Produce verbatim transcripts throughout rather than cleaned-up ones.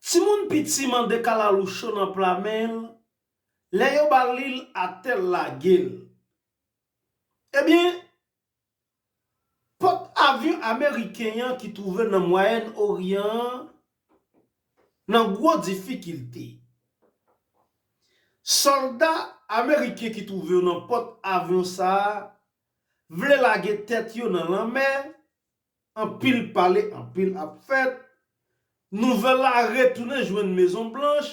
Timoun piti mande kalalou cho nan pla men l, lè yo ba li l atè l lage l. Ebyen, pòt avyon ameriken an ki twouve nan Mwayèn Oryan an nan gwo difikilte. Sòlda ameriken ki twouve yo nan pòt avyon sa a vle lage tèt yo nan lanmè, anpil pale, anpil ap fèt. Nouvèl la retounen jwenn Mezon Blanch,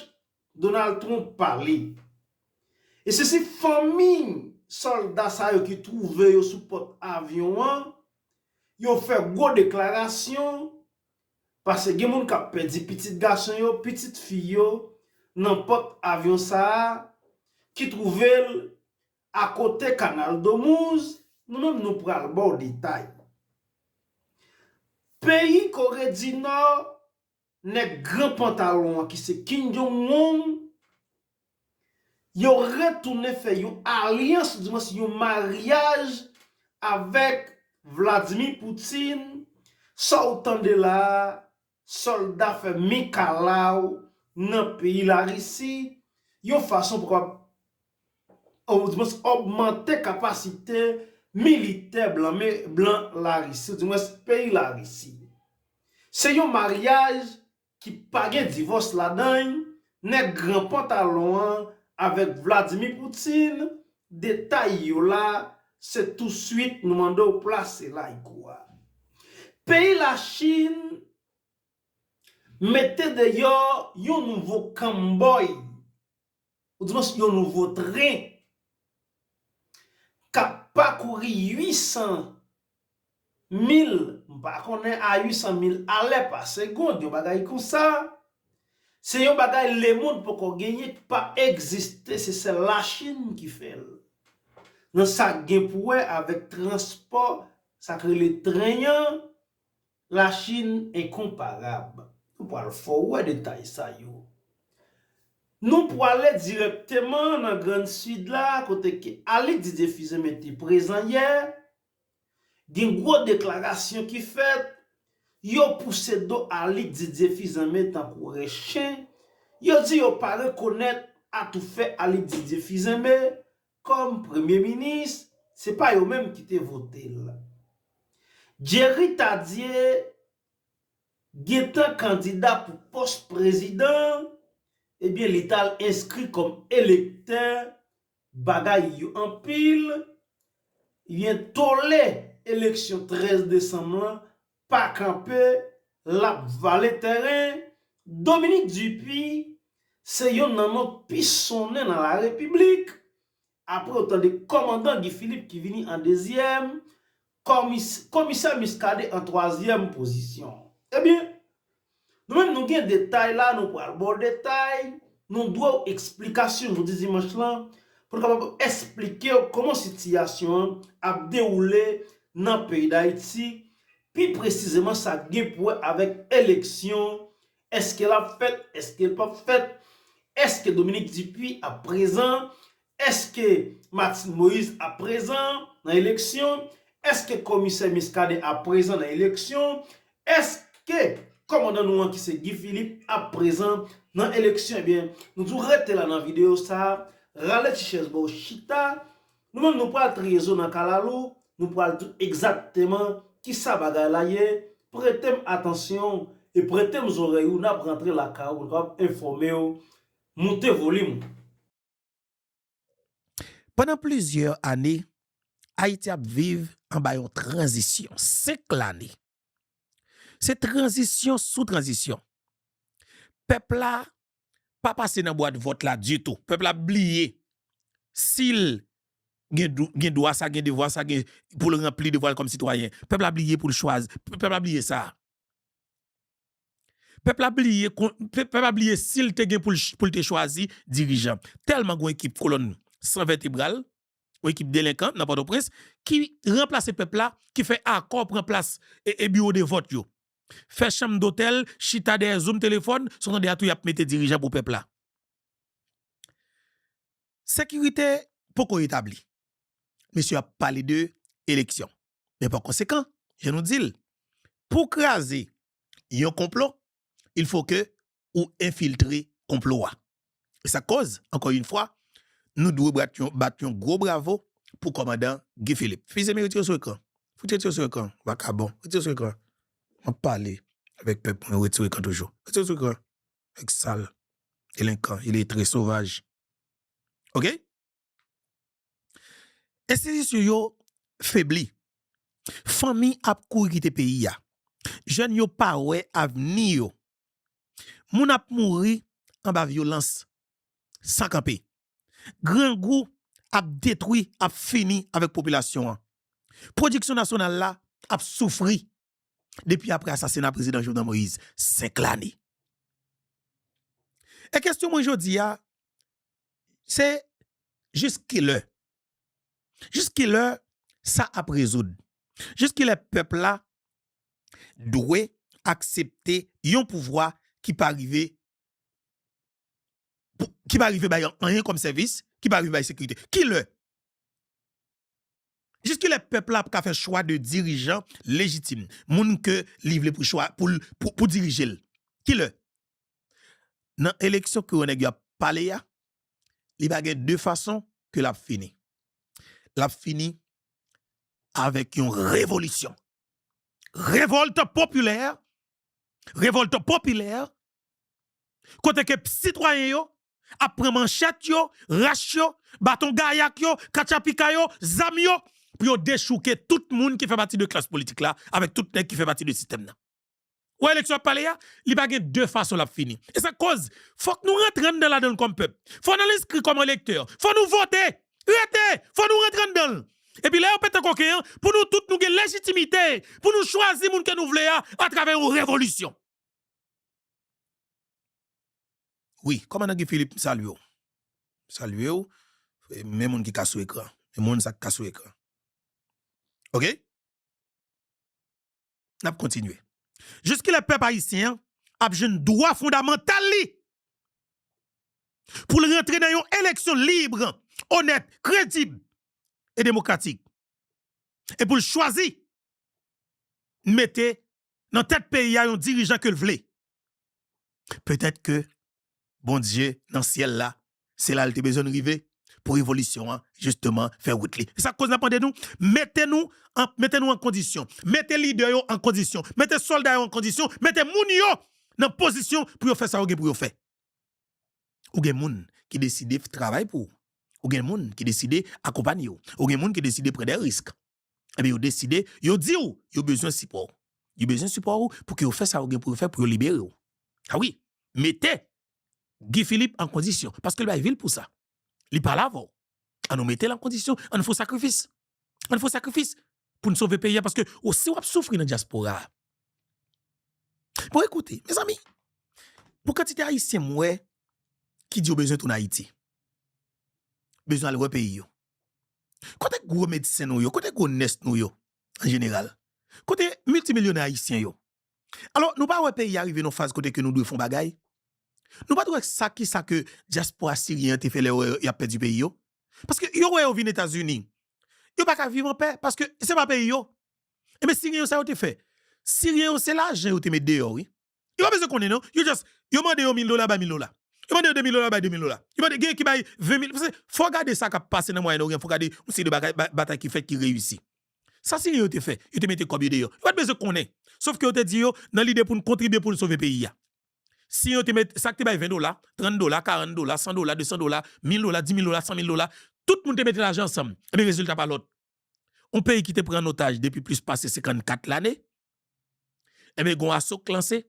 Donald Trump pale. E se si fanmi sòlda sa yo ki twouve yo sou pòt avyon an, yo fè gwo deklarasyon, paske gen moun k ap pèdi pitit gason yo, pitit fi yo, nan pòt avyon sa a, ki twouve l akote Kanal Domouz, nou menm nou pral ba w detay. Peyi Kore di Nò, nèg gran pantalon an ki se Kim Jong-un, yo retounen fè yon alyans, oudimwens yon maryaj avèk Vladimir Putin. Sa w tande la a, sòlda fè mikalaw nan peyi Larisi, yon fason pou kapab, oudimwens, ogmante kapasite militè blan, blan Larisi, oudimwens peyi Larisi. Se yon maryaj ki pa gen divòs ladan l, nèg gran pantalon an avèk Vladimir Putin, detay yo la, se touswit nou mande w plase like ou a. Peyi Lachin mete deyò yon nouvo kanmbòy, oudimwens yon nouvo tren k ap pakouri uit san mil, m pa konnen, a uit san mil alè pa segond, yon bagay konsa. Se yon bagay lemonn poko genyen, ki pa egziste, se sèl Lachin ki fè l. Nan sa k gen pou wè avèk transpò, sa k rele tren an, Lachin enkonparab. Nou pral fè w wè detay sa yo. Nou prale dirèkteman nan Grann Sid la, kote ke Alix Didier Fils-Aimé te prezan yè. Gen gwo deklarasyon ki fèt, yo pouse do Alix Didier Fils-Aimé tankou rès chen, yo di yo pa rekonèt atoufè Alix Didier Fils-Aimé kòm premye minis, se pa yo menm ki te vote l. Jerry Tardieu gentan kandida pou pòs prezidan, ebyen, li t al enskri kòm elektè, bagay yo anpil, byen tole eleksyon trèz desanm lan pa kanpe, l ap vale tèren. Dominique Dupuy se yonn nan non k pi sonnen nan larepiblik. Apre w tande kòmandan Guy Philippe ki vini an dezyèm, kòmis-, komisè Muscadin an twazyèm pozisyon. Ebyen, nou menm nou gen detay la, nou pral ba w detay, nou dwe w eksplikasyon jodi dimanch lan, pou n kapab eksplike w kòman sitiyasyon an ap dewoule nan peyi Dayiti, pi presizeman sa k gen pou wè avèk eleksyon, èske l ap fèt, èske l p ap fèt, èske Dominique Dupuy ap prezan, èske Martine Moïse ap prezan nan eleksyon, èske komisè Muscadin ap prezan nan eleksyon, èske kòmandan nou an ki se Guy Philippe ap prezan nan eleksyon. Ebyen, nou di w rete la nan videyo sa a, rale ti chèz ba w chita, nou menm nou pral triye zo nan kalalou, nou pral di w egzakteman kisa bagay la ye, prete m atansyon w e prete m zòrèy ou, n ap rantre lakay ou, nou ap enfòme w, moute volim ou. Pandan plizyè ane, Ayiti ap viv anba yon tranzisyon, senk lane. Se tranzisyon sou tranzisyon. Pèp la pa pase nan bwat vòt la ditou. Pèp la bliye si l gen dou-, gen dwa sa, gen devwa sa, gen pou l ranpli devwa l kòm sitwayen. Pèp la bliye pou l chwazi. Pèp la bliye sa. Pèp la bliye kon-, pèp, pèp la bliye si l te gen pou l ch-, pou l te chwazi dirijan. Tèlman gen yon ekip kolòn san vètebral, yon ekip delenkan nan Pòtoprens, ki ranplase pèp la, ki fè akò pran plas e, e biwo de vòt yo. Fè chanm dotèl, chita dèyè zoom telefòn, san w tande a tou y ap mete dirijan pou pèp la. Sekirite poko etabli. Mesye ap pale de eleksyon. Men pa konsekan, jan nou di l, pou kraze yon konplo, il faut que ou enfiltre konplo a. E sa koz, ankò yon fwa, nou dwe bat yon, bat yon gwo bravo pou kòmandan Guy Philippe. Fils Aimé, retire sou ekran. Fouti retire sou ekran. Vakabon, retire sou ekran. M ap pale avèk pèp mwen, retire ekran toujou. Retire sou ekran. Nèg sal, delenkan, iletre, sovaj. Oke? Enstitisyon yo febli. Fanmi ap kouri kite peyi a. Jèn yo pa wè avni yo. Moun ap mouri anba vyolans san kanpe. Grangou ap detwi, ap fini avèk popilasyon an. Pwodiksyon nasyonal la ap soufri depi apre asasina prezidan Jovenel Moïse, senk lane. E kesyon mwen jodi a, se jiskilè? Jiskilè sa ap rezoud? Jiskilè pèp la dwe aksepte yon pouvwa ki pa rive, pou- ki pa rive bay anyen kòm sèvis, ki pa rive bay sekirite? Kilè? Jiskilè pèp la ap ka fè chwa de dirijan lejitim, moun ke li vle pou chwa, pou, l- pou, pou dirije l? Kilè? Nan eleksyon ke nèg yo ap pale a, li pa gen de fason ke l ap fini. L ap fini avèk yon revolisyon. Revòlt popilè, revòlt popilè, kote ke sitwayen yo ap pran manchèt yo, rach yo, baton gayak yo, katchapika yo, zam yo, pou yo dechouke tout moun ki fè pati de klas politik la, avèk tout nèg ki fè pati de sistèm nan. Ou wè eleksyon ap pale a, li pa gen de fason l ap fini. E sa koz, fòk nou rantre anndan ladan l kòm pèp. Fò n al enskri kòm elektè. Fò nou vote. Rete! Fò nou rantre anndan l. Epi lè yo pete koken an, pou nou tout nou gen lejitimite, pou nou chwazi moun ke nou vle a, atravè yon revolisyon. Wi, kòmandan Guy Philippe, m salye w. M salye w. Men moun ki ka sou ekran. Men moun sa k ka sou ekran. Oke? N ap kontinye. Jiskilè pèp ayisyen an ap jwenn dwa fondamantal li pou l rantre nan yon eleksyon lib, onèt, kredib e demokratik, e pou l chwazi mete nan tèt peyi a yon dirijan ke l vle? Petèt ke Bondye nan syèl la, se la l te bezwen rive pou revolisyon an, jisteman, fè wout li. E sa k koz n ap mande nou, mete nou an, mete nou an kondisyon, mete lidè yo an kondisyon, mete sòlda yo an kondisyon, mete moun yo nan pozisyon pou yo fè sa yo gen pou yo fè. Ou gen moun ki deside travay pou ou. Ou gen moun ki deside akonpanye w. Ou gen moun ki deside pran de risk. Ebyen, yo deside, yo di w, yo bezwen sipò w. Yo bezwen sipò w pou ke yo fè sa yo gen pou yo fè pou yo libere w. A wi, mete Guy Philippe an kondisyon, paske l bay vi l pou sa. Li pale avè w. An nou mete l an kondisyon, an nou fè sakrifis. An nou fè sakrifis pou n sove peyi a, paske osi w ap soufri nan dyaspora a. Bon, ekoute, mezanmi, pou kantite ayisyen m wè ki di yo bezwen tounen Ayiti, bezwen al wè peyi yo. Kote gwo medsen nou yo? Kote gwo nès nou yo, an jeneral? Kote miltimilyonè ayisyen yo? Alò, nou pa wè peyi a rive nan faz kote ke nou dwe fè yon bagay? Nou pa t wè sa ki sa ke dyaspora siryen an te fè lè yo, y ap pèdi peyi yo? Paske yo wè yo vin Etazini. Yo pa ka viv anpè, paske se pa peyi yo. Ebyen, siryen yo, sa yo te fè? Siryen yo, se lajan yo te met deyò, wi. Yo pa bezwen konnen, non. Yo just, yo mande yo mil dola, bay mil dola. Yo mande yo de mil dola, bay de mil dola. Yo mande, gen ki bay ven mil. Paske fò w gade sa k ap pase nan Mwayen Oryan, fò w gade yon seri de bagay, ba- batay ki fèt, ki reyisi. Sa siryen yo te fè, yo te mete kòb yo deyò. Yo pa t bezwen konnen. Sòf ke yo te di yo, nan lide pou n kontribye pou n sove peyi a. Si yo te met, sa k te bay ven dola, trant dola, karant dola, san dola, de san dola, mil dola, di mil dola, san mil dola, tout moun te mete lajan ansanm. Ebyen, rezilta pa lòt. Yon peyi ki te pran an otaj depi plis pase senkannkat lane, ebyen, gen yon aso k lanse,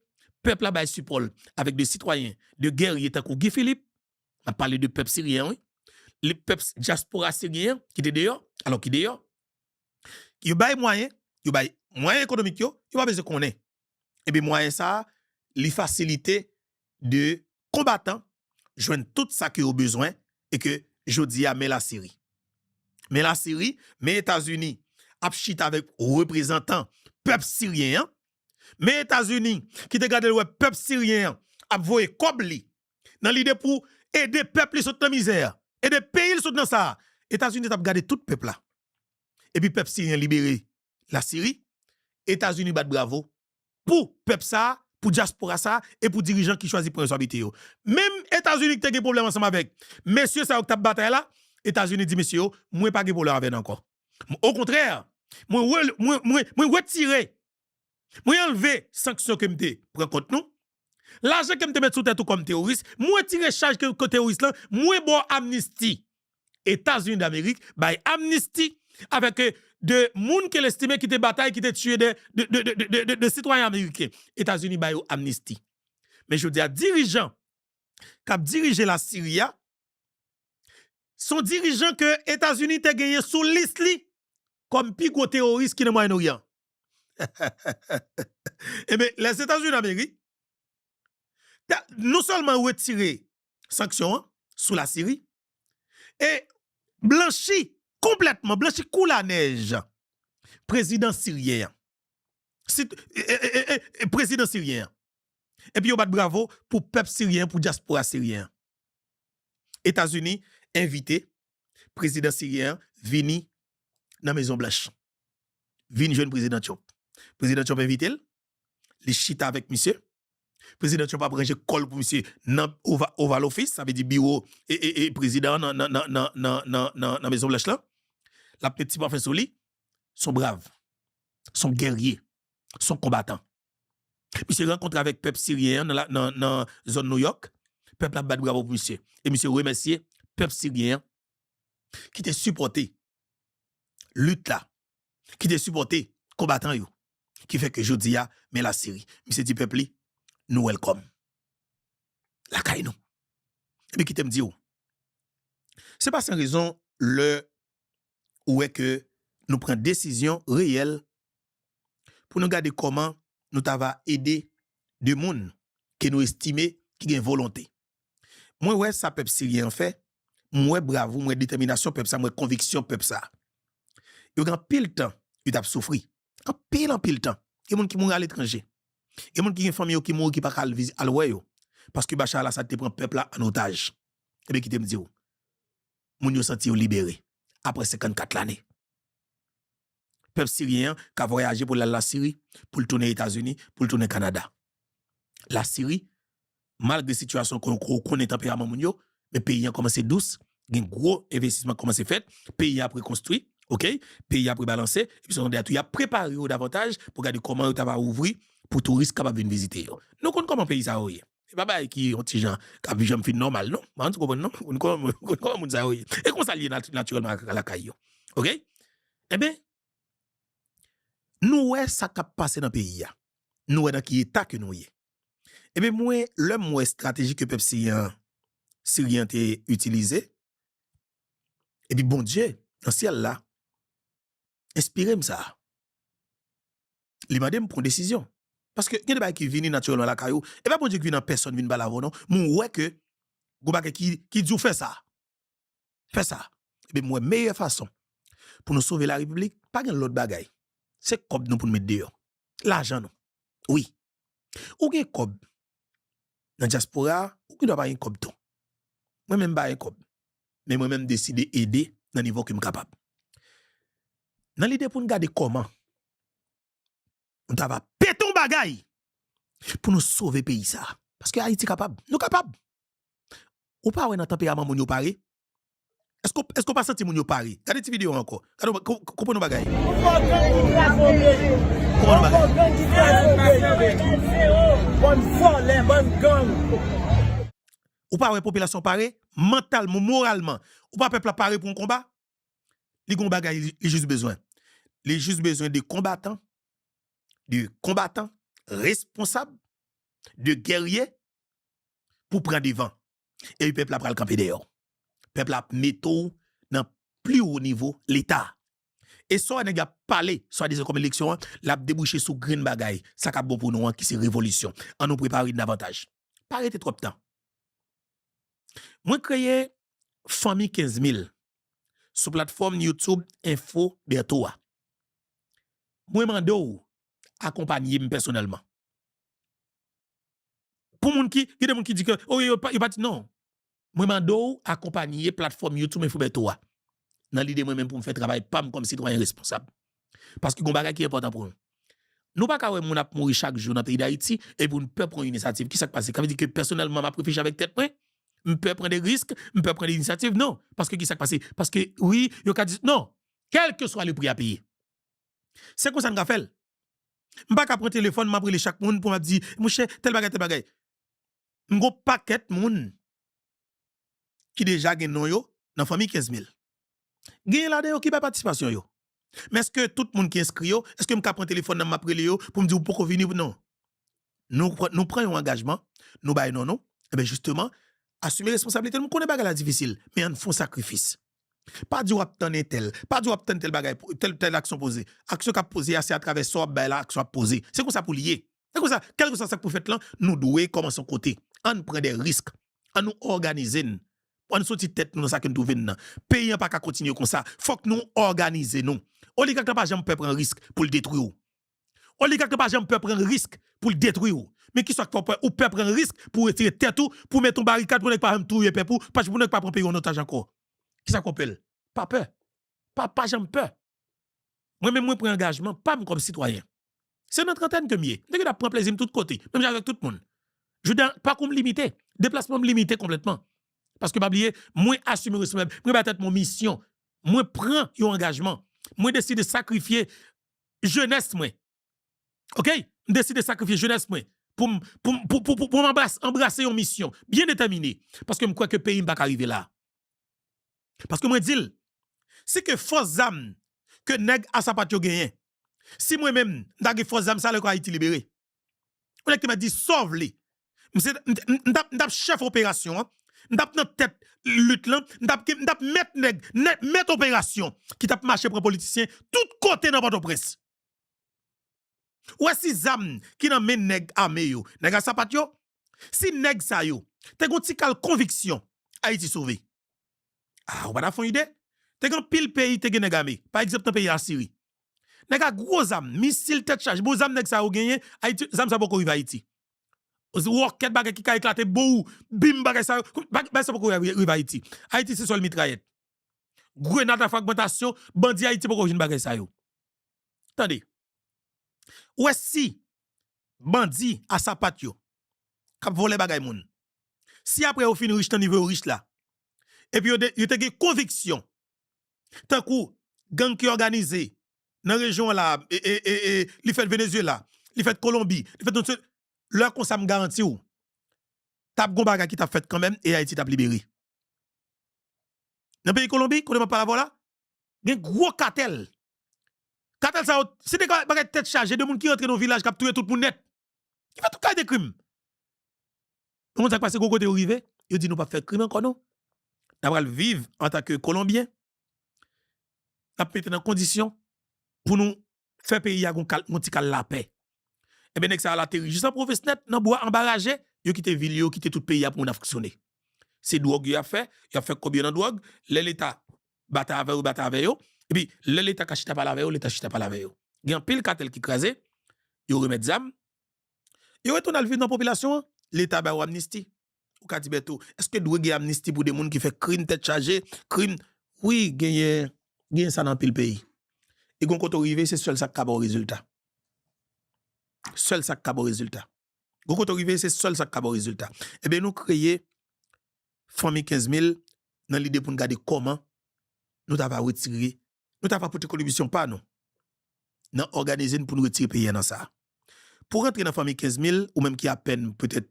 pèp la bay sipò l avèk de sitwayen, de gèrye tankou Guy Philippe, n ap pale de pèp siryen an, wi, le pèp dyaspora siryen an ki te deyò, alò ki deyò, yo bay mwayen, yo bay mwayen ekonomik yo, yo pa bezwen konnen. Ebyen, mwayen sa a, li fasilite de konbatan jwenn tout sa ke yo bezwen e ke jodi a men Lasiri. Men Lasiri, men Etazini ap chita avèk reprezantan pèp siryen an. Men Etazini ki te gade l wè pèp siryen an ap voye kòb li nan lide pou ede pèp li sot nan mizè a, ede peyi l sot nan sa a. Etazini t ap gade tout pèp la. Epi pèp siryen libere Lasiri, Etazini bat bravo pou pèp sa a, pou dyaspora sa a e pou dirijan ki chwazi pran responsabilite yo. Menm Etazini ki te gen pwoblèm ansanm avèk mesye sa yo ki t ap batay la, Etazini di mesye yo, mwen pa gen pwoblèm avè n ankò. Okontrè, mwen, re- mwen, mwen, mwen retire, mwen anlve sanksyon ke m te pran kont nou. Lajan ke m te met sou tèt ou kòm teworis, mwen retire chaj ke, ke teworis lan, mwen ba w amnisti. Etazini Damerik bay amnisti avèk, eh, de moun ke l estime ki te batay, ki te tiye de, de, de sitwayen ameriken. Etazini ba yo amnisti. Men jodi a, dirijan k ap dirije Lasiri a, se yon dirijan ke Etazini te genyen sou lis li kòm pi gwo teworis ki nan Mwayen Oryan. Ebyen, Lèzetazini Damerik, ta- non sèlman retire sanksyon an sou Lasiri, e blanchi konplètman, blanchi kou lanèj prezidan siryen an. Si- e- e- e- e- e- prezidan siryen an. Epi yo bat bravo pou pèp siryen an, pou dyaspora siryen an. Etazini envite prezidan siryen an vini nan Mezon Blanch. Vin jwenn prezidan Trump. Prezidan Trump envite l, li chita avèk misye. Prezidan Trump ap ranje kò l pou misye nan Ova- Oval Office, sa vle di biwo e, e, e prezidan an nan, nan, nan, nan, nan, nan, nan Mezon Blanch lan. L ap met ti pafen sou li. Se yon brav, se yon gèrye, se yon konbatan. Misye rankontre avèk pèp siryen an nan, la- nan, nan zòn Nouyòk. Pèp la ap bat bravo pou misye. E misye remèsye pèp siryen an ki te sipòte lit la, ki te sipòte konbatan yo, ki fè ke jodi a, men Lasiri, misye di pèp li, nou welcome lakay nou. Epi kite m di w, se pa san rezon lè ou wè ke nou pran desizyon reyèl pou nou gade kòman nou ta va ede de moun ke nou estime ki gen volonte. Mwen wè sa pèp siryen an fè, mwen wè bravou, mwen wè detèminasyon pèp sa, mwen wè konviksyon pèp sa. Yo gen anpil tan yo t ap soufri. Anpil, anpil tan. Gen moun ki mouri aletranje. Gen moun ki gen fanmi yo ki mouri, ki pa ka al vizi- al wè yo. Paske Bachar al-Assad te pran pèp la an otaj. Ebyen, kite m di w, moun yo santi yo libere apre senkannkat lane. Pèp siryen an ka vwayaje pou l al Lasiri, pou l tounen Etazini, pou l tounen Kanada. Lasiri, malgre sitiyasyon kon- kon- konnen tanperaman moun yo, men peyi an kòmanse dous, gen gwo envestisman k kòmanse fèt, peyi an ap rekonstwi, oke? Peyi an ap rebalanse, epi se yon dèyè tou, y ap prepare yo davantaj pou gade kòman yo ta va ouvri pou touris kapab vin vizite yo. Nou konn kòman peyi sa yo ye. Se pa bagay ki yon ti jan k ap janm fin nòmal, non. Mwen, ou konprann, non? Ou konn kòman, ou konn kòman moun sa yo ye. E konsa l ye nat- natirèlman ak- lakay yo. Oke? Ebyen, nou wè sa k ap pase nan peyi a. Nou wè nan ki eta ke nou ye. Ebyen, mwen, lè m wè estrateji ke pèp siryen an, siryen an te itilize, epi Bondye, nan syèl la, enspire m sa. Li mande m pran desizyon. Paske gen de bagay ki vini natirèlman lakay ou. E pa Bondye ki vin an pèsòn vin pale avè w, non. Men w wè ke gon bagay ki, ki di w fè sa. Fè sa. Ebyen, m wè meyè fason pou nou sove larepiblik, pa gen lòt bagay. Se kòb nou pou n met deyò. Lajan nou. Wi. Ou gen kòb nan dyaspora a, ou gen dwa pa gen kòb tou. Mwen menm m pa gen kòb. Men mwen menm m deside ede nan nivo ke m kapab. Nan lide pou n gade kòman nou ta va pete yon bagay pou nou sove peyi sa a. Paske Ayiti kapab. Nou kapab. Ou pa wè nan tanperaman moun yo pare? Èske, èske w pa santi moun yo pare? Gade ti videyo a ankò. Gade, w- ko- ko- konprann yon bagay. Konprann yon bagay. Bann vòlè, bann gang. Ou pa wè popilasyon pare? Mantalman, moralman. Ou pa pèp la pare pou yon konba? Li gon bagay li, li jis bezwen. Li jis bezwen de konbatan, de konbatan responsab, de gèrye pou pran devan. Epi pèp la pral kanpe dèyè w. Pèp la ap mete w nan pli wo nivo Leta. E sa w wè nèg ap pale, swadizan kòm eleksyon an, l ap debouche sou grenn bagay, sa k ap bon pou nou an, ki se revolisyon. Ann nou prepare n davantaj. Pa rete twòp tan. Mwen kreye Fanmi kenz mil sou platfòm YouTube Info Bertho a. Mwen mande w akonpanye m pèsonèlman. Pou moun ki, gen de moun ki di ke, oh, yo pa, yo pa di non. Mwen mande w akonpanye platfòm YouTube Info Bertho a. Nan lide mwen menm pou m fè travay pa m kòm sitwayen responsab. Paske gon bagay ki enpòtan pou nou. Nou pa ka wè moun ap mouri chak jou nan peyi Dayiti, epi nou pè pran inisyativ. Kisa k pase? Sa vle di ke pèsonèlman, m ap reflechi avèk tèt mwen? M pè pran de risk, m pè pran de inisyativ? Non. Paske kisa k pase? Paske, wi, yo ka di, non. Kèlkeswa le pri a peye. Se konsa n ka fè l. M pa ka pran telefòn, m ap rele chak moun pou m ap di, monchè, tèl bagay, tèl bagay. M gon pakèt moun ki deja gen non yo nan fanmi kenz mil. Genyen ladan yo ki bay patisipasyon yo. Men èske tout moun ki enskri yo, èske m ka pran telefòn nan m ap rele yo pou m di ou poko vini? Non. Nou, pran- nou pran yon angajman, nou bay non nou. Ebyen, jisteman, asime responsablite nou. M konnen bagay la difisil, men ann fè yon sakrifis. Pa di w ap tann entèl, pa di w ap tann tèl bagay, pou- tèl, tèl aksyon poze. Aksyon k ap poze a, se atravè sa w ap bay la, aksyon ap poze. Se konsa pou l ye. Se konsa, kèlkeswa sa k pou fèt lan, nou dwe kòmanse yon kote. Ann pran de risk. Ann nou òganize n. Ann soti tèt nou nan sa ke n twouve n nan. Peyi an pa ka kontinye konsa. Fòk nou òganize nou. Oligak la pa janm pè pran risk pou l detwi w. Oligak la pa janm pè pran risk pou l detwi w. Men kisa k fè w pè? Ou pè pran risk pou w retire tèt ou, pou w mete yon barikad pou nèg pa janm touye pèp ou, pa pou nèg pa pran peyi w an otaj ankò. Kisa k fè w pè l? Pa pè. Pa, pa janm pè. Mwen menm, mwen pran angajman pa m kòm sitwayen. Se nan trantèn ke m ye. M te gen dwa pran plezi m tout kote, menm jan avèk tout moun. Jodi a, pakou m limite, deplasman m limite konplètman. Paske pa bliye, mwen asime responsablite, mwen bay tèt mwen misyon, mwen pran yon angajman, mwen deside sakrifye jenès mwen. Oke? M deside sakrifye jenès mwen pou m, pou, m- pou, pou, pou, pou m anbrase, anbrase yon misyon byen detèmine. Paske m kwè ke peyi m pa ka rive la. Paske mwen di l, si ke fòs zam ke nèg a sapat yo genyen, si mwen menm, m ta gen fòs zam sa lè ke Ayiti libere. Yon nèg te mèt di sa w vle. M se- m- m- m t ap- m t ap chèf operasyon an, m t ap nan tèt lit lan, m t ap- m t ap mèt nèg, nèg mèt operasyon ki t ap mache pran politisyen tout kote nan Pòtoprens. Ou wè si zam ki nan men nèg ame yo, nèg a sapat yo, si nèg sa yo te gen yon ti kal konviksyon, Ayiti sove. A, ou pa ta fè yon ide? Te gen anpil peyi te gen nèg ame. Pa egzanp, nan peyi Lasiri. Nèg a gwo zam, misil tèt chaje. Bon, zam nèg sa yo genyen, Ayiti, zam sa poko rive Ayiti. Wòkèt bagay ki ka eklate bou, bim bagay sa yo. Bagay, bagay sa poko rive, rive Ayiti. Ayiti se sèl mitrayèt. Grenad a fragmantasyon, bandi Ayiti poko jwenn bagay sa yo. Tande. Ou wè si bandi a sapat yo k ap vòlè bagay moun, si apre yo fin rich nan nivo yo rich la, epi yo, de- yo te gen konviksyon, tankou gang ki òganize nan rejyon an la, e, e, e, e, li fèt Venezuela, li fèt Kolonbi, li fèt tout se- lè konsa m garanti w, t ap gon bagay ki t ap fèt kanmenm e Ayiti t ap libere. Nan peyi Kolonbi, kote m ap pale avè w la, gen gwo katèl. Katèl sa yo, se de bagay tèt chaje, de moun ki rantre nan yon vilaj k ap touye tout moun nèt. Ki fè tout kalite krim. Ou konn sa k pase, gwo kote yo rive, yo di nou p ap fè krim ankò non. N a pral viv antanke Kolonbyen. N ap mete nan kondisyon pou nou fè peyi a gon kal- gon ti kal lapè. Ebyen, nèg sa yo al ateri jis an pwovens nèt, nan bwa, anba raje, yo kite vil yo, yo kite tout peyi a pou moun ap fonksyone. Se dwòg yo ap fè, y ap fè kòb yo nan dwòg, lè Leta batay avè yo, batay avè yo, epi lè Leta ka chita pale avè yo, Leta chita pale avè yo. Gen anpil katèl ki kraze, yo remèt zam, yo retounen al viv nan popilasyon an, Leta ba yo amnisti. Ou ka di, Bèto, èske dwe gen amnisti pou de moun ki fè krim tèt chaje, krim? Wi, genyen, genyen sa nan anpil peyi. E gon kote w rive, se sèl sa k ka ba w rezilta. Sèl sa k ka ba w rezilta. Gon kote w rive, se sèl sa k ka ba w rezilta. Ebyen, nou kreye Fanmi kenz mil nan lide pou n gade kòman nou ta va retire, nou ta va pote kontribisyon pa nou nan òganize n pou n retire peyi a nan sa. Pou rantre nan Fanmi kenz mil, ou menm ki apèn petèt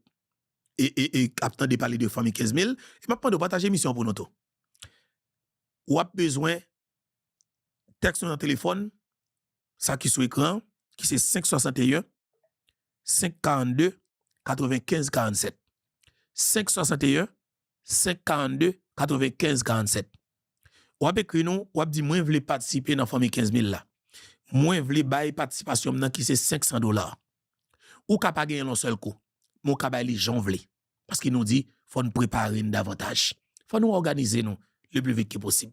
e, e, e ap tande pale de Fanmi kenz mil, e m ap mande w pataje emisyon an pou nou tou. W ap bezwen tèks nou nan telefòn, sa ki sou ekran, ki se senk swasanteyen, senk karannde, katrevenkenz karannsèt. Senk swasanteyen, senk karannde, katrevenkenz karannsèt. W ap ekri nou, w ap di, "Mwen vle patisipe nan Fanmi kenz mil la. Mwen vle bay patisipasyon m nan ki se senk san dola." Ou ka pa genyen l yon sèl kou, men w ka bay li jan w vle. Paske nou di, fò n prepare n davantaj. Fò nou òganize nou le pli vit ke posib.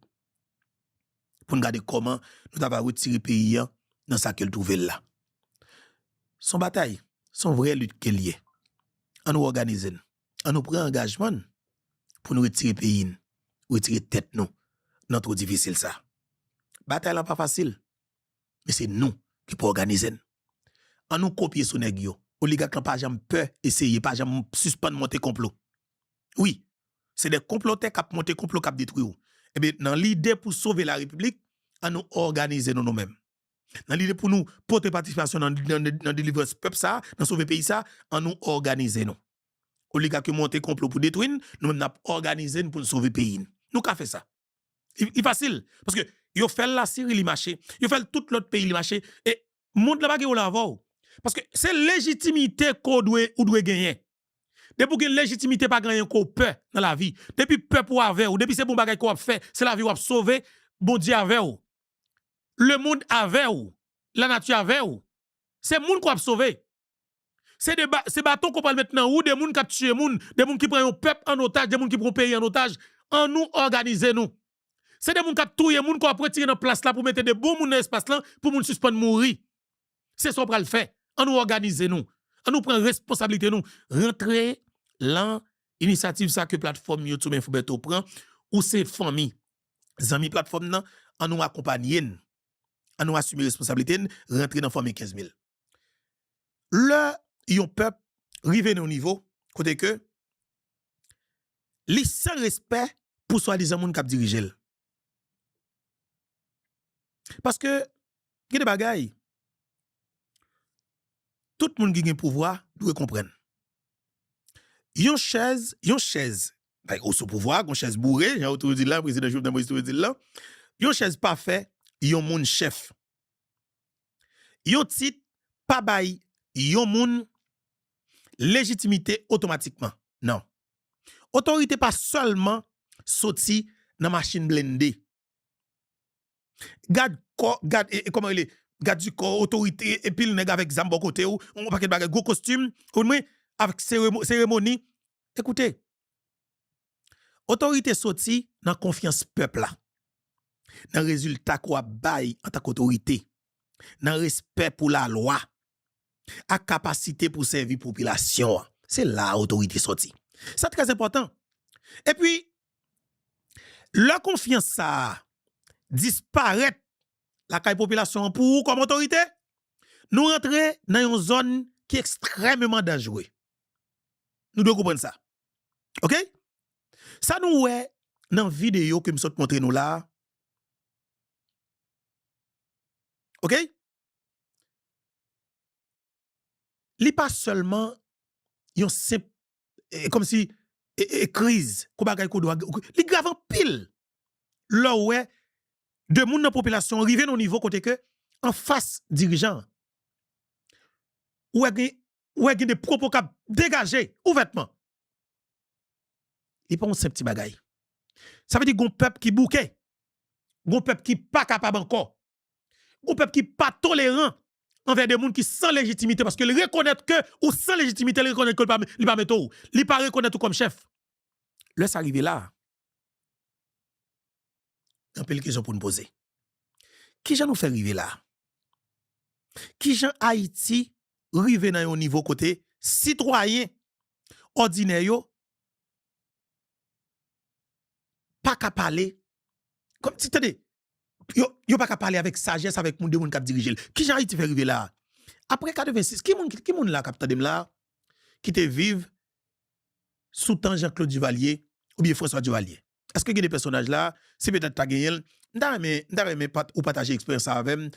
Pou n gade kòman nou ta va retire peyi a nan sa ke l twouve l la. Se yon batay, se yon vrè lit ke l ye. An nou òganize n. An nou pran angajman n pou nou retire peyi n, retire tèt nou nan twou difisil sa. Batay la pa fasil, men se nou ki pou òganize n. An nou kopye sou nèg yo. Oligak lan pa janm pè eseye, pa janm sispann monte konplo. Wi, se de konplotè k ap monte konplo k ap detwi w. Ebyen, nan lide pou sove larepiblik, an nou òganize nou nou menm. Nan lide pou nou pote patisipasyon nan, nan, nan delivrans pèp sa, nan sove peyi sa, an nou òganize nou. Oligak yo monte konplo pou detwi n, nou menm n ap òganize n pou n sove peyi n. Nou ka fè sa. Li, li fasil. Paske yo fè l Lasiri, li mache. Yo fè l tout lòt peyi, li mache. E mond la pa gen wòl avè w. Paske se lejitimite ke w dwe, ou dwe genyen. Depi w gen lejitimite, pa gen anyen ke w pè nan lavi. Depi pèp ou avè w, depi se bon bagay ke w ap fè, se lavi w ap sove, Bondye avè w. Lemonn avè w. Lanati avè w. Se moun ke w ap sove. Se de ba, se baton ke w pral met nan wou de moun k ap tiye moun, de moun ki pran yon pèp an otaj, de moun ki pran yon peyi an otaj. An nou òganize nou. Se de moun k ap touye moun ke w ap retire nan plas la pou mete de bon moun nan espas lan pou moun sispann mouri. Se sa w pral fè. An nou òganize nou. An nou pran responsablite nou. Rantre lan inisyativ sa ke platfòm YouTube Info Bertho pran. Ou se fanmi, zanmi platfòm nan, an nou akonpanye n. An nou asime responsablite n, rantre nan fanmi kenz mil. Lè yon pèp rive nan yon nivo kote ke li san respè pou swadizan moun k ap dirije l. Paske gen de bagay, tout moun ki gen pouvwa dwe konprann. Yon chèz, yon chèz, bay, ou sou pouvwa, yon chèz boure, jan yo toujou di l la, prezidan Jovenel Moïse toujou di l la, yon chèz pa fè yon moun chèf. Yon tit pa bay yon moun lejitimite otomatikman. Non. Otorite pa sèlman soti nan machin blende. Gad kò, gad, e, e, kòman rele? Gad di kò, otorite, e, pil nèg avèk zam bò kote w, yon pakèt bagay, gwo kostim, ou konprann mwen, avèk seremo-, seremoni. Ekoute, otorite soti nan konfyans pèp la, nan rezilta ke w ap bay antanke otorite, nan respè pou lalwa, ak kapasite pou sèvi popilasyon an. Se la a otorite soti. Sa trè enpòtan. Epi, lè konfyans sa a disparèt lakay popilasyon an pou ou kòm otorite, nou rantre nan yon zòn ki ekstrèmeman danjere. Nou dwe konprann sa. Oke? Sa nou wè nan videyo ke m sot montre nou la a. Oke? Li pa sèlman yon senp, e, kòmsi, e, e, kriz, kou bagay kou dwa, li grav anpil. Lè w wè de moun nan popilasyon an rive nan yon nivo kote ke anfas dirijan an, ou wè gen, ou wè gen de pwopo k ap degaje ouvètman. Li pa yon senp ti bagay. Sa vle di gon pèp ki bouke. Gon pèp ki pa kapab ankò. Gon pèp ki pa toleran anvè de moun ki san lejitimite, paske li rekonèt ke ou san lejitimite, li rekonèt ke li pa, li pa mete w. Li pa rekonèt ou kòm chèf. Lè sa rive la, anpil kesyon pou n poze. Kijan nou fè rive la? Kijan Ayiti rive nan yon nivo kote sitwayen òdinè yo pa ka pale? Kòmsi, tande, yo, yo pa ka pale avèk sajès avèk moun, de moun k ap dirije l. Kijan Ayiti fè rive la a? Apre katrevensis, ki moun, ki, ki moun la k ap tande m la a, ki te viv sou tan Jean Claude Duvalier oubyen François Duvalier? Èske gen de pèsonaj la, si petèt ta genyen l, m ta renmen, m ta renmen pat-, ou pataje eksperyans sa avè m,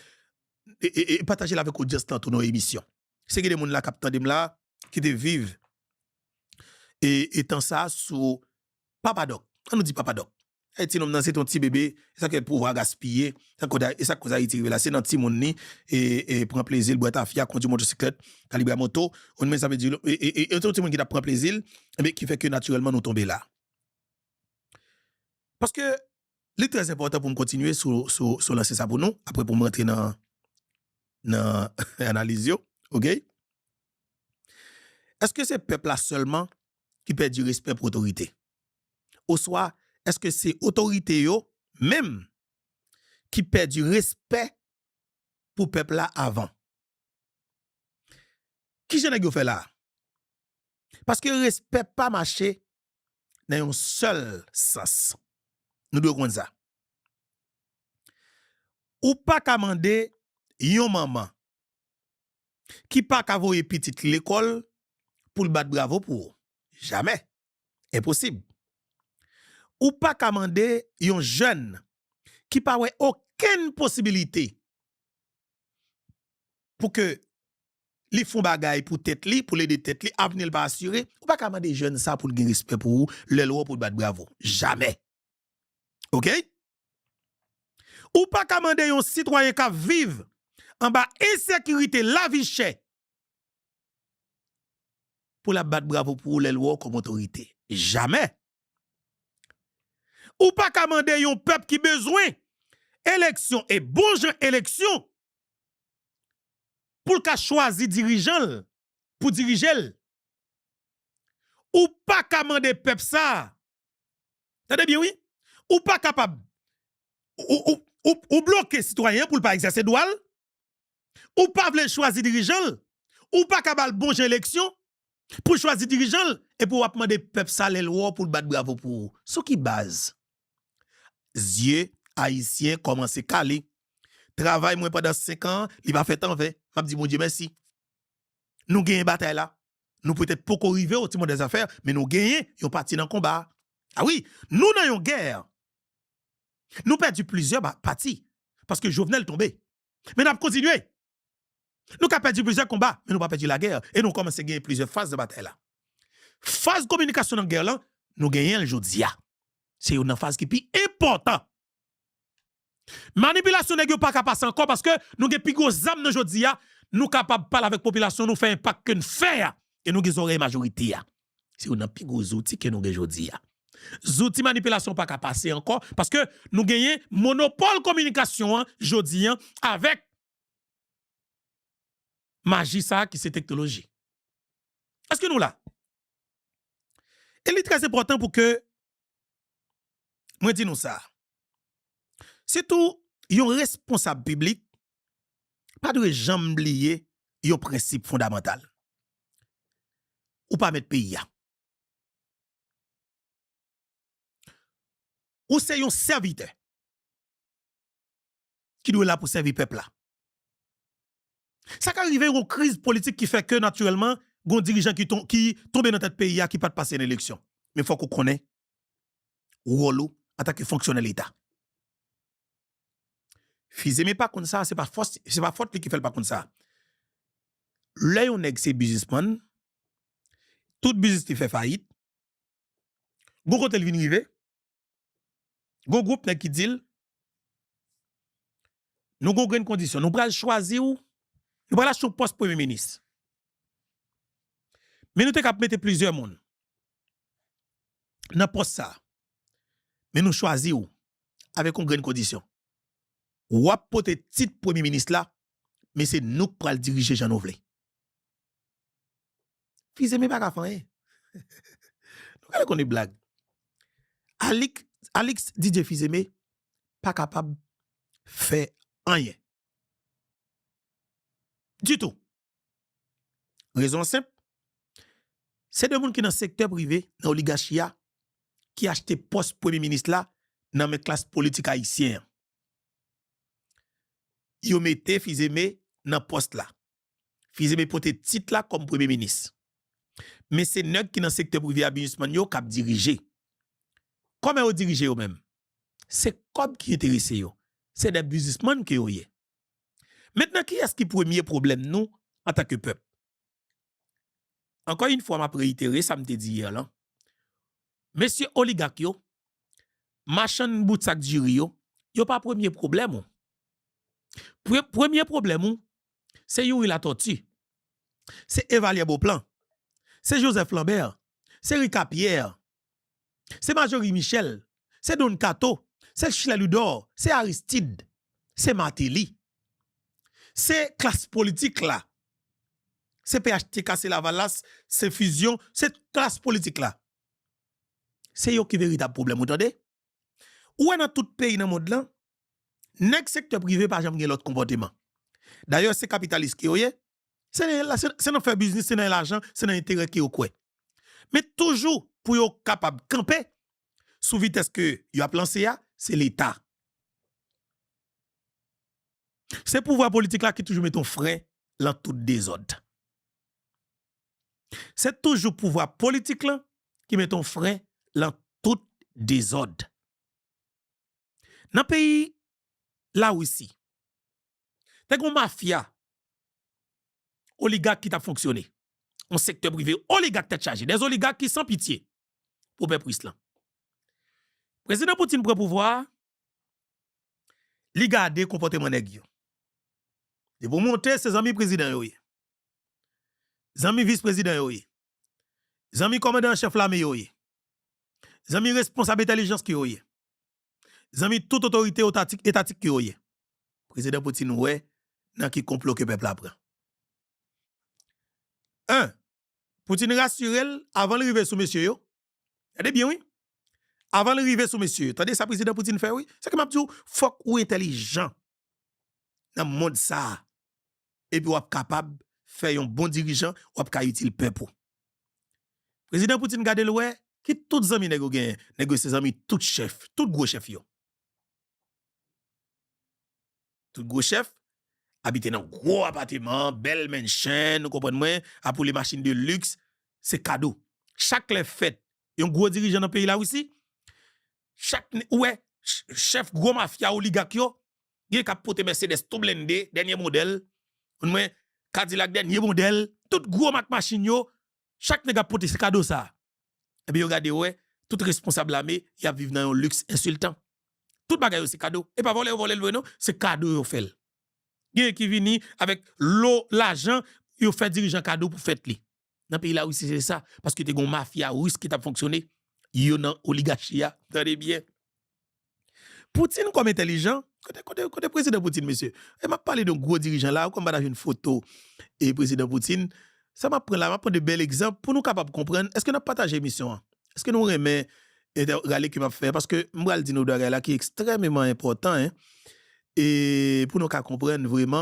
e, e, e pataje l avèk odyans lan tou nan emisyon. Si gen de moun la k ap tande m la, ki te viv e, e tan sa sou Papa Dòk. An nou di Papa Dòk. Ayiti, nonm nan se te yon ti bebe, e sa k fè pouvwa gaspiye, e sa k koz, e sa k koz Ayiti rive la. Se nan timoun li, e, e pran plezi l, bwè tafya, kondui motosiklèt, kalibre moto, ou men sa vle di, e, e, e, e se yon timoun ki t ap pran plezi l, enben, ki fè ke natirèlman nou tonbe la. Paske li trè enpòtan pou m kontinye sou, sou, sou lanse sa pou nou, apre pou m rantre nan, nan analiz yo, oke? Èske se pèp la sèlman ki pèdi respè pou otorite? Oswa, èske se otorite yo menm ki pèdi respè pou pèp la avan? Kijan nèg yo fè la? Paske respè pa mache nan yon sèl sans. Nou dwe konn sa. Ou pa ka mande yon manman ki pa ka voye pitit li lekòl pou l bat bravo pou ou. Jamè. Enposib. Ou pa ka mande yon jèn ki pa wè okenn posibilite pou ke li fè yon bagay pou tèt li, pou l ede tèt li, avni l pa asire, ou pa ka mande jèn sa pou l gen respè pou ou, lè l wè w pou l bat bravo. Jamè. Oke? Ou pa ka mande yon sitwayen k ap viv anba ensekirite, lavi chè, pou l ap bat bravo pou ou lè l wè w kòm otorite. Jamè. Ou pa ka mande yon pèp ki bezwen eleksyon e bon jan eleksyon pou l ka chwazi dirijan l pou dirije l. Ou pa ka mande pèp sa a. Tande byen, wi. Ou pa kapab. Ou, ou, ou, ou bloke sitwayen an pou l pa egzèse dwa l. Ou pa vle chwazi dirijan l. Ou pa ka ba l bon jan eleksyon pou chwazi dirijan l. Epi w ap mande pèp sa lè l wè w pou l bat bravo pou ou. Sou ki baz? Zye ayisyen kòmanse kale. Travay mwen pandan senk an, li pa fèt an ven. M ap di Bondye mèsi. Nou genyen batay la. Nou petèt poko rive o ti mòdèl zafè, men nou genyen yon pati nan konba a. A wi, nou nan yon gè. Nou pèdi plizyè ba- pati, paske Jovenel tonbe. Men n ap kontinye. Nou ka pèdi plizyè konba, men nou pa pèdi lagè. E nou kòmanse genyen plizyè faz nan batay la. Faz kominikasyon nan gè lan, nou genyen l jodi a. Se youn nan faz ki pi enpòtan. Manipilasyon nèg yo pa ka pase ankò paske nou gen pi gwo zam nan jodi a. Nou kapab pale avèk popilasyon, nou fè enpak ke n fè a. E nou gen zòrèy majorite a. Se youn nan pi gwo zouti ke nou gen jodi a. Zouti manipilasyon pa ka pase ankò paske nou genyen monopòl kominikasyon an jodi a avèk maji sa a ki se teknoloji. Èske nou la? E li trè enpòtan pou ke mwen di nou sa. Sitou yon responsab piblik pa dwe janm bliye yon prensip fondamantal. Ou pa mèt peyi a. Ou se yon sèvitè ki dwe la pou sèvi pèp la. Sa ka rive yon kriz politik ki fè ke natirèlman gon dirijan ki, ton, ki tonbe nan tèt peyi a ki pa t pase yon eleksyon. Men fòk ou konnen wòl ou antanke fonksyonè Leta. Fizeme pa konn sa, se pa fòs, se pa fòt li ki fè l pa konn sa. Lè yon nèg se biznismann, tout biznis li fè fayit, gon kote l vin rive, gon gwoup nèg ki di l, nou gon grenn kondisyon, nou pral chwazi w, nou pral achte yon pòs premye minis. Men nou te kab mete plizyè moun nan pòs sa a. Men nou chwazi w avèk yon grenn kondisyon. W ap pote tit premye minis la, men se nou k pral dirije jan nou vle. Fizeme pa ka fè anyen. Nou genlè konn blag. Alix, Alix Didier Fizeme pa kapab fè anyen. Ditou. Rezon an senp. Se de moun ki nan sektè prive, nan oligachi a, ki achte pòs premye minis la nan men klas politik ayisyen an. Yo mete Fizeme nan pòs la. Fizeme pote tit la kòm premye minis. Men se nèg ki nan sektè prive a, biznismann yo k ap dirije. Kòman yo dirije yo menm? Se kòb ki enterese yo. Se de biznismann ke yo ye. Mentnan, kiyès ki premye pwoblèm nou antanke pèp? Ankò yon fwa, m ap reyitere sa m te di yè lan. Mesye oligak yo, machann bout sak diri yo, yo pa premye pwoblèm ou. Pre- premye pwoblèm ou, se Youri Latortue, se Evalyè Beauplan, se Joseph Lambert, se Ricard Pierre, se Marjorie Michel, se Don Kato, se Cheludor, se Aristide, se Martelly. Se klas politik la. Se P H T K, se Lavalas, se Fusion, se klas politik la. Se yo ki veritab pwoblèm ou, tande? Ou wè nan tout peyi nan mond lan, nèg sektè prive pa janm gen lòt konpòteman. Dayè, se kapitalis ke yo ye. Se nan, se, se nan fè biznis, se nan lajan, se nan enterè ke yo kwè. Men toujou, pou yo kapab kanpe sou vitès ke yo ap lanse a, se Leta. Se pouvwa politik la ki toujou mete yon fren lan tout dezòd. Se toujou pouvwa politik lan ki mete yon fren lan tout dezòd. Nan peyi Larisi, te gen yon mafya oligak ki t ap fonksyone. Yon sektè prive oligak tèt chaje. Dè oligak ki san pitye pou pèp ris lan. Prezidan Putin pran pouvwa a, li gade konpòteman nèg yo. Depi w monte, se zanmi prezidan yo ye. Zanmi vis prezidan yo ye. Zanmi kòmandan an chèf lame yo ye. Zanmi responsab entèlijans ki yo ye. Zanmi tout otorite etatik, etatik ki yo ye. Prezidan Putin wè nan ki konplo ke pèp la pran. En, Putin rasire l avan l rive sou mesye yo. Gade byen, wi. Avan l rive sou mesye yo. Tande sa prezidan Putin fè, wi. Sa ke m ap di w, fòk ou entèlijan nan mond sa a. Epi w ap kapab fè yon bon dirijan, w ap ka itil pèp ou. Prezidan Putin gade l wè, ki tout zanmi nèg yo genyen. Nèg yo se zanmi tout chèf, tout gwo chèf yo. Tout gwo chèf abite nan gwo apateman, bèl mansion, ou konprann mwen, ap woule machin de luxe, se kado. Chak lè fèt, yon gwo dirijan nan peyi Larisi, chak, ou wè, ch-, chèf gwo mafya oligak yo, gen k ap pote Mercedes tou blende, dènye modèl, ou konprann mwen, Cadillac dènye modèl, tout gwo mak machin yo, chak nèg ap pote se kado sa. Epi yo gade wè, tout responsab lame, y ap viv nan yon liks ensiltan. Tout bagay yo se kado. E pa vòlè yo vòlè l vre non, se kado yo fè l. Genyen ki vini avèk lo lajan, yo fè dirijan kado pou fèt li. Nan peyi Larisi se sa, paske te gen yon mafya ris ki t ap fonksyone, yo nan oligachi a. Tande byen. Putin kòm entèlijan, kote, kote, kote prezidan Putin, mesye? E m ap pale de yon gwo dirijan la, ou konn m pa ta jwenn foto e prezidan Putin. Sa m ap pran la, m ap pran de bèl egzanp pou nou kapab konprann. Èske n ap pataje emisyon an? Èske nou renmen entè-, rale ke m ap fè? Paske m pral di nou de bagay la ki ekstrèmeman enpòtan, en. E pou nou ka konprann vreman